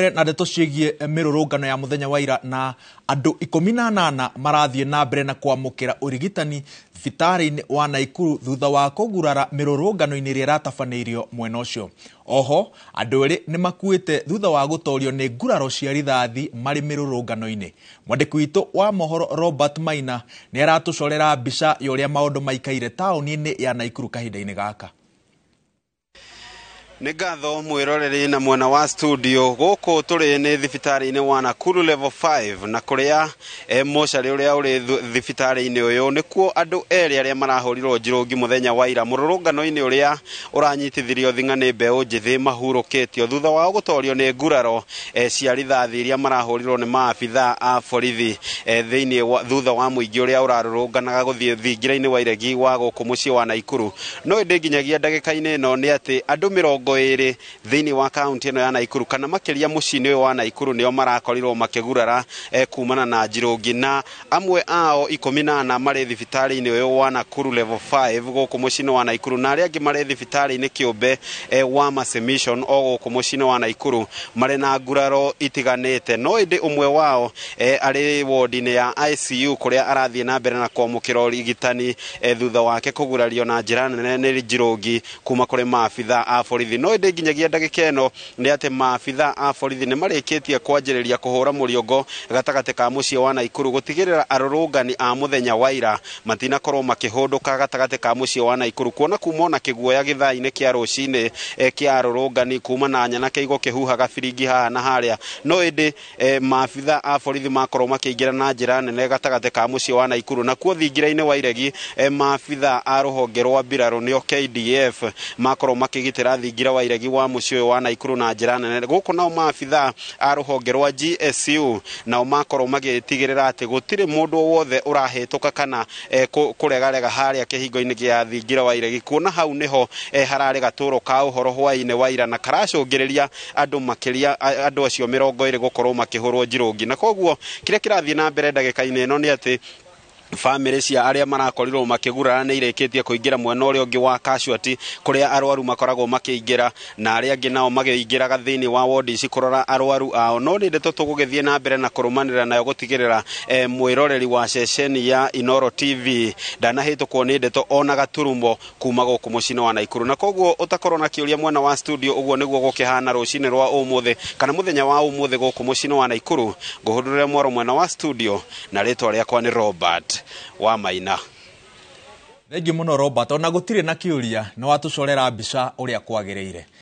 Mbere na ndeto ciĩgiĩ mĩrũrũngano ya mũthenya wa ira, na andũ 18 marathiĩ na mbere na kwamũkĩra ũrigitani thibitarĩ-inĩ wa Naikuru thutha wa kũgurara mĩrũrũngano-inĩ ĩrĩa ĩratabanĩirio mwena ũcio. Oho andũ erĩ nĩ makuĩte thutha wa gũtorio nĩ nguraro cia rithathi marĩ mĩrũrũngano-inĩ. Mwandĩki witũ wa mohoro Robert Maina nĩ aratũcorera mbica ya ũrĩa maũndũ maikaire taũni-inĩ ya Naikuru kahinda-inĩ gaka. Nĩ ngatho mwĩroreri na mwena wa studio. Gũkũ tũrĩ nĩ thibitarĩ-inĩ wa Nakuru Level 5 na kũrĩa mocarĩ ũrĩa ũrĩ thibitarĩ-inĩ ũyũ nĩkuo andũ erĩ arĩa marahũrirwo njirũngi mũthenya wa ira mũrũrũngano-inĩ ũrĩa ũranyitithirio thing'a nĩ mbeũ njĩthĩ mahurũkĩtio thutha wao gũtorio nĩ nguraro cia rithathi iria marahũrirwo nĩ maabitha a borithi thĩinĩ wa thutha wa mũingĩ ũrĩa ũrarũrũnganaga gũthiĩ thingira-inĩ wa iregi wa gũkũ mũciĩ wa Naikuru. No ĩndĩ nginyagia ndagĩka-inĩ ĩno nĩ atĩ andũ 20 thĩinĩ wa kaunti ĩno ya Naikuru kana makĩria mũciĩ-inĩ ũyũ wa Naikuru nĩo marakorirwo makĩgurara kumana na njirũngi, na amwe ao 14 marĩ thibitarĩ-inĩ ũyũ wa Nakuru Level 5 gũkũ mũciĩ-inĩ wa Naikuru, na arĩa angĩ marĩ thibitarĩ-inĩ kĩũmbe wa Mercy Mission o gũkũ mũciĩ-inĩ wa Naikuru marĩ na nguraro itiganĩte. No ĩndĩ ũmwe wao arĩ wodi-inĩ ya ICU kũrĩa arathiĩ na mbere na kwamũkĩra ũrigitani thutha wake kũgurario na njĩra nene nĩ njirũngi kuma kũrĩ maabitha a borithi. No ĩndĩ nginyagia ndagĩka ĩno nĩ atĩ maabitha a borithi nĩ marĩkĩtie kwanjĩrĩria kũhũra mũriongo gatagatĩ ka mũciĩ wa Naikuru gũtigĩrĩra arũrũngani a mũthenya wa ira matinakorwo makĩhũndũka gatagatĩ ka mũciĩ wa Naikuru, kuona kuma ona kĩguoya gĩthaa-inĩ kĩa rũcinĩ kĩa arũrũngani kuma na nyanake igũkĩhuhaga biringi haha na harĩa. No ĩndĩ maabitha a borithi makorwo makĩingĩra na njĩra nene gatagatĩ ka mũciĩ wa Naikuru, nakuo thingira-inĩ wa iregi maabitha a rũhonge rwa mbirarũ nĩo KDF makorwo makĩgitĩra thingira wa iregi wa mũciĩ ũyũ wa Naikuru na njĩra nene. Gũkũ nao maabitha a rũhonge rwa GSU nao makorwo magĩtigĩrĩra atĩ gũtirĩ mũndũ o wothe ũrahĩtũka kana kũregarega harĩa kĩhingo-inĩ gĩa thingira wa iregi, kuona hau nĩho hararĩ gatũro ka ũhoro hwaĩ-inĩ wa ira na karacũngĩrĩria andũ makĩria andũ acio 20 gũkorwo makĩhũrwo njirũngi. Na koguo kĩrĩa kĩrathiĩ na mbere ndagĩka-inĩ ĩno nĩ atĩ bamĩrĩ cia arĩa marakorirwo makĩgurara nĩ irĩkĩtie kũingĩra mwena ũrĩa ũngĩ wa casualty kũrĩa arwaru makoragwo makĩingĩra, na arĩa angĩ nao magĩingĩraga thĩinĩ wa wodi ici kũrora arwaru ao. No nĩ ndeto tũgũgĩthiĩ na mbere na kũrũmanĩrĩra nayo gũtigĩrĩra mwĩroreri wa ceceni ya Inoro TV ndanahĩtũkwo nĩ ndeto ona gaturumo kuma gũkũ mũciĩ-inĩ wa Naikuru. Na koguo ũtakorwo na kĩũria mwena wa studio, ũguo nĩguo gũkĩhana rũcinĩ rwa ũmũthĩ kana mũthenya wa ũmũthĩ gũkũ mũciĩ-inĩ wa Naikuru. Ngũhũndũrĩre mwaro mwena wa studio na rĩtwa rĩakwa nĩ Robert wa Maina. Thengiũ mũno Robert, ona gũtirĩ na kĩũria nĩ watũcorera mbica ũrĩa kwagĩrĩire.